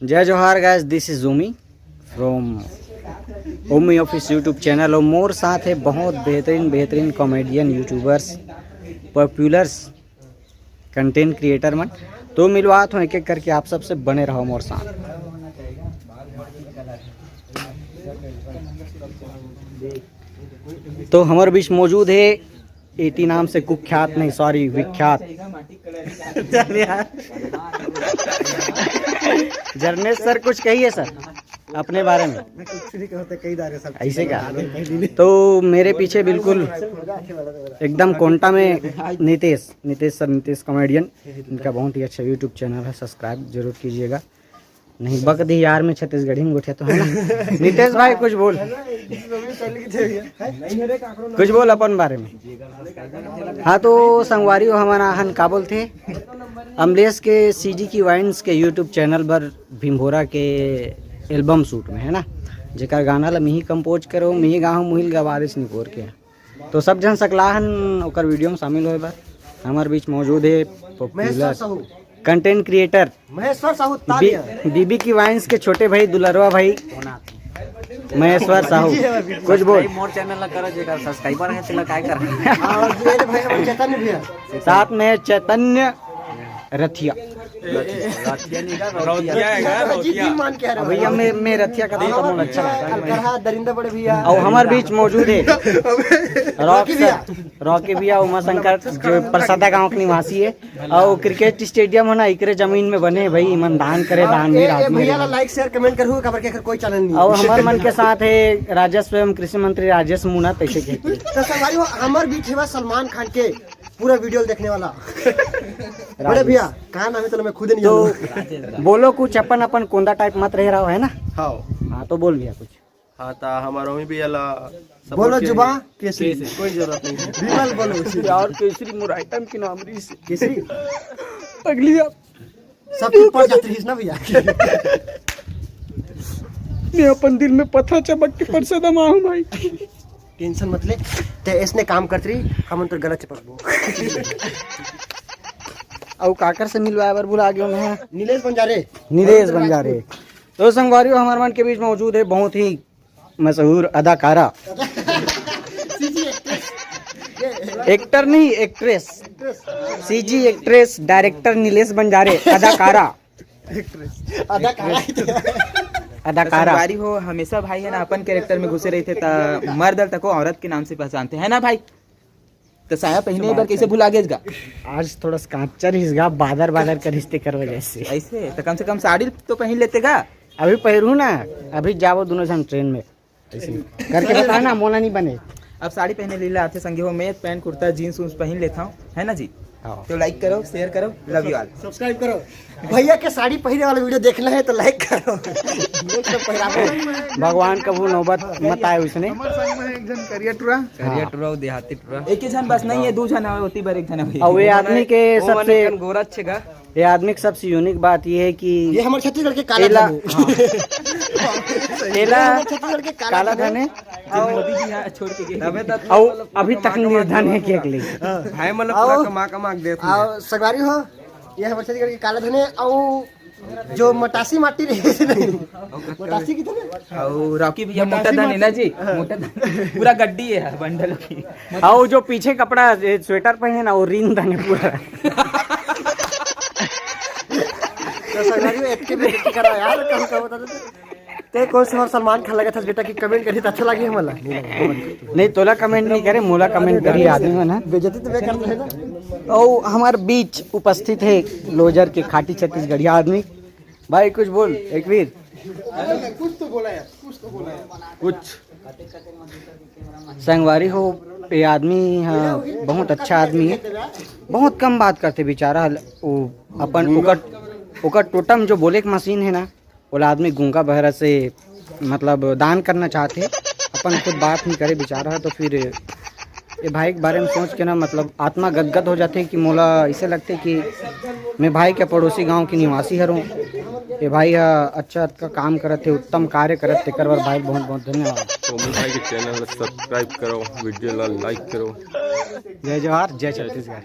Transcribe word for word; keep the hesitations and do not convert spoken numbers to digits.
जय जोहार guys, this is Umi from Umi Office YouTube channel। और मोर साथ है बहुत बेहतरीन बेहतरीन कॉमेडियन, यूट्यूबर्स, पॉपुलर्स, कंटेंट क्रिएटर मन। तो मिलवात हूँ एक एक करके, आप सबसे बने रहो मोर साथ। तो हमर बीच मौजूद है एटी नाम से कुख्यात नहीं, सॉरी, विख्यात। चल यार। जर्नेश सर, कुछ कहिए सर अपने बारे में। मैं कुछ नहीं कहते, कई दारे सब ऐसे का? तो मेरे पीछे बिल्कुल एकदम कोंटा में नितेश, नितेश सर, नितेश कॉमेडियन। इनका बहुत ही अच्छा यूट्यूब चैनल है, सब्सक्राइब जरूर कीजिएगा। नहीं, बक दी यार, मैं छत्तीसगढ़ी में गोठिया तो है ना। नितेश भाई, कुछ बोल, कुछ बोल अपन बारे में। हाँ, तो संगवारी हो, हमारा हन का बोलते, अमलेश के सीजी की वाइन्स के यूट्यूब चैनल पर भीमभोरा के एल्बम शूट में, है ना, जेकर गाना ला मिही कंपोज करो, मिही गाहूँ, मुहिल गवारिस निपोर के। तो सब झन सकला हन ओकर वीडियो में शामिल होए बर। हमर बीच मौजूद है popular Sahu. Content creator Maheshwar Sahu. BB की वाइन्स के छोटे भाई, दुलरवा भाई महेश्वर साहू। कुछ बोल। मोर चैनल ला करो, जेकर सब्सक्राइबर है, तेला काय कर। और ये भाई, हमर चैतन्य भैया। साथ में चैतन्य रथिया। रथिया नहीं का, रौतिया। रौतिया है, रौतिया। भैया, मैं, मैं रथिया का तो कम अच्छा लगता है। अलकरहा दरिंदा बड़े भैया। और हमारे बीच मौजूद है रॉक रॉकी भैया। सर, रॉकी भैया, उमा शंकर, जो परसदा गांव के निवासी है। और क्रिकेट स्टेडियम है ना, इकरे जमीन में बने भाई, इमन दान करे, दान भी ए, ए, राजू भैया ला लाइक, शेयर, कमेंट करहू, काबर के एकर कोई चैनल नहीं। और हमारे मन के साथ है राजस्व एवं कृषि मंत्री राजेश मुना, तैसे कहते हैं। तो संगवारी हो, हमर बीच है सलमान खान के पूरा वीडियो देखने वाला। बड़े भैया, कहाँ नाम है? चलो, मैं खुद नहीं तो जानूँ। बोलो कुछ अपन, अपन कोंदा टाइप मत रह रहा हो, है ना? हाँ। हाँ, तो बोल भैया कुछ। हाँ, ता हमारा भी भैया ला support बोलो किया जुबा है। केसरी। कोई जरूरत नहीं है। विमल बोलो। यार, केसरी मोर आइटम के नाम रही से। केसरी? अगली आप सब कुछ पड़ जाती रहीस ना भैया। मैं अपन दिल में पत्थर चबक के परसदा माहूँ भाई। टेंशन मत ले, ते इसने काम करत रही, हमन तो गलत चपकबो। अउ काकर से मिलवाए बर भुला गयो मैं। नीलेश बंजारे। नीलेश बंजारे। तो संगवारी हो, हमारे मन के बीच मौजूद है बहुत ही मशहूर अदाकारा, एक्टर नहीं, actress, CG actress, director Nilesh Banjare, अदाकारा। अदाकारा। अदाकारा। संगवारी हो, हमेशा भाई है ना अपन कैरेक्टर में घुसे रहिथे, त मर्द तको औरत के नाम से पहचानथे, है ना भाई? तो साया पहने बर कैसे भुला गेस गा? आज थोड़ा कांचर हिस गा, बादर बादर करिस तेकर वजह से। ऐसे तो कम से कम साड़ी तो पहन लेते गा। अभी पहनू ना, अभी जाबो दोनों झन ट्रेन में। ऐसे करके बता ना, मोला नहीं बने। अब साड़ी पहने लीला आथे संगी हो, मैं पैंट कुर्ता जींस उन्स पहन लेता हूँ, है ना जी? हाँ। तो लाइक करो, शेयर करो, लव यू ऑल। सब्सक्राइब करो। भैया के साड़ी पहने वाला वीडियो देखना है तो लाइक करो। देख लो पहरावे। भगवान कभू नौबत मत आए उसने। हमर संग में एक झन करिया टुरा। करिया टुरा, वो देहाती टुरा। एक ही झन बस नहीं है, दो झन है, ओती बर एक झन है। और ये आदमी के वो सबसे मने कन गोरा अच्छे गा। ये आदमी के सबसे यूनिक बात ये है कि ये हमर छत्तीसगढ़ के काला एला धन है। हाँ। एला हमर छत्तीसगढ़ के काला काला धन है। धन है। जो मोदी जी यहाँ छोड़ के गए। तबे तो और मतलब अभी पूरा तक कमा निर्धन कमा है के अगले। हाँ। भाई मतलब पूरा और कमा कमा के देत हूँ। और संगवारी हो, ये हमर छत्तीसगढ़ के काला धन है। और जो मटासी माटी रही नहीं, मटासी कितने? और रॉकी भैया मोटा धन है ना जी, मोटा धन, पूरा गड्डी है बंडल की। और जो पीछे कपड़ा, ये स्वेटर पहने ना, वो रीन धन है पूरा। तो संगवारी हो, एतके भी बेइज्जती करा यार, कम कम बता दे। ते कौन से और सलमान खान लगा था बेटा कि कमेंट करी तो अच्छा लगे हमला? नहीं, तोला कमेंट नहीं करे, मोला कमेंट करी आदमी मन ह। बेइज्जती तो मैं करता है ना। और हमारे बीच उपस्थित है लोजर के खाटी छत्तीसगढ़िया आदमी। भाई कुछ बोल एक वीर। कुछ तो बोला यार, कुछ तो बोला यार। कुछ संगवारी हो, ये आदमी ह, बहुत अच्छा आदमी है, बहुत कम बात करते बेचारा। वो अपन ओकर, ओकर टोटम जो बोले के मशीन है ना, ओला आदमी गूंगा बहरा से मतलब दान करना चाहते, अपन खुद बात नहीं करे बेचारा। तो फिर ये भाई के बारे में सोच के ना, मतलब आत्मा गदगद हो जाते कि मोला ऐसे लगते कि मैं भाई के पड़ोसी गांव के निवासी हरों। ये भाई ह अच्छा, अच्छा काम करत है, उत्तम कार्य करत, तेकर बर भाई बहुत बहुत धन्यवाद। तो भाई के चैनल ला सब्सक्राइब करो, वीडियो ला लाइक करो। जय जोहार, जय छत्तीसगढ़।